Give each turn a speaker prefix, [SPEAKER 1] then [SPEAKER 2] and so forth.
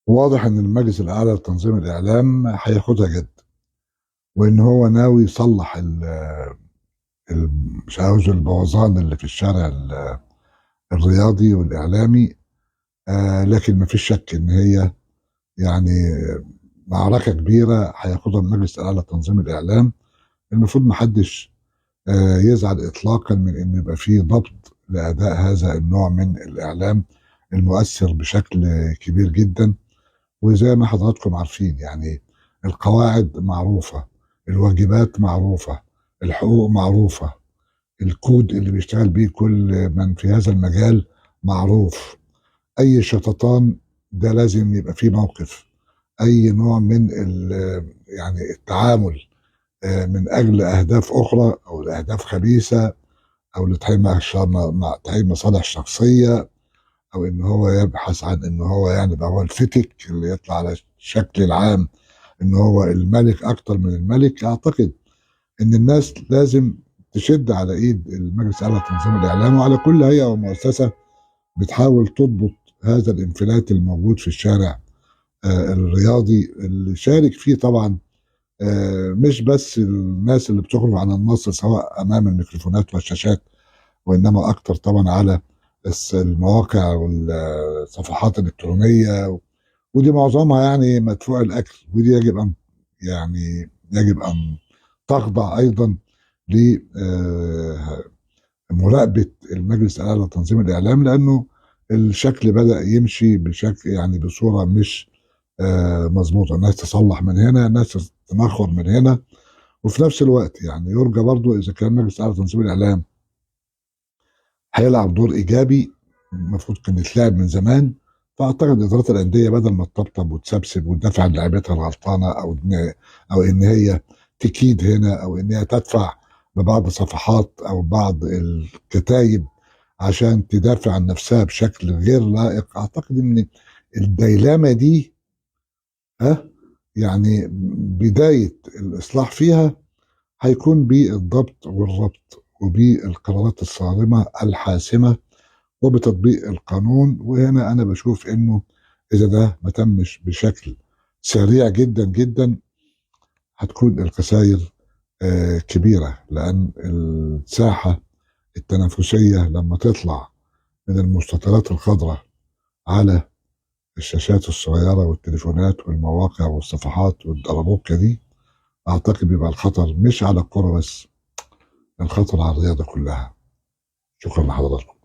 [SPEAKER 1] واضح ان المجلس الاعلى لتنظيم الاعلام هياخدها جد، وان هو ناوي يصلح مش عاوز البوظان اللي في الشارع الرياضي والاعلامي. لكن ما فيش شك ان هي معركة كبيرة هياخدها المجلس الاعلى لتنظيم الاعلام. المفروض ما حدش يزعل اطلاقا من ان يبقى فيه ضبط لاداء هذا النوع من الاعلام المؤثر بشكل كبير جدا. وزي ما حضراتكم عارفين القواعد معروفة، الواجبات معروفة، الحقوق معروفة، الكود اللي بيشتغل بيه كل من في هذا المجال معروف. أي شططان ده لازم يبقى فيه موقف، أي نوع من التعامل من أجل أهداف أخرى أو لأهداف خبيثة أو لتحقيق مصالح شخصية، أو إن هو يبحث عن إن هو بقى هو الفتك اللي يطلع على الشكل العام إن هو الملك أكتر من الملك. أعتقد إن الناس لازم تشد على إيد المجلس الأعلى لتنظيم الإعلام وعلى كل هيئة ومؤسسة بتحاول تضبط هذا الانفلات الموجود في الشارع الرياضي اللي شارك فيه طبعا، مش بس الناس اللي بتخرج عن النص سواء أمام الميكروفونات والشاشات، وإنما أكتر طبعا على المواقع والصفحات الإلكترونية، ودي معظمها مدفوع الأكل، ودي يجب أن تخضع أيضا ل، مراقبة المجلس الأعلى لتنظيم الإعلام، لأنه الشكل بدأ يمشي بشكل بصورة مش مظبوطة. الناس تصلح من هنا، الناس تنخر من هنا، وفي نفس الوقت يرجى برضو إذا كان المجلس الأعلى لتنظيم الإعلام هيلعب دور إيجابي المفروض كان يتلعب من زمان. فأعتقد إدارات الأندية بدل ما تطبطب وتسبسب وتدافع عن لعيبتها الغلطانة أو إن هي تكيد هنا أو إن هي تدفع ببعض صفحات أو بعض الكتايب عشان تدافع عن نفسها بشكل غير لائق، أعتقد إن الديلامة دي بداية الإصلاح فيها هيكون بالضبط والربط وبالقرارات الصارمة الحاسمة وبتطبيق القانون. وهنا أنا بشوف إنه إذا ده ما تمش بشكل سريع جدا جدا هتكون الخسائر كبيرة، لأن الساحة التنافسية لما تطلع من المستطيلات الخضراء على الشاشات الصغيرة والتليفونات والمواقع والصفحات والدربوكة دي، أعتقد بيبقى الخطر مش على الكرة بس، الخطر على الرياضة كلها. شكرا لحضراتكم.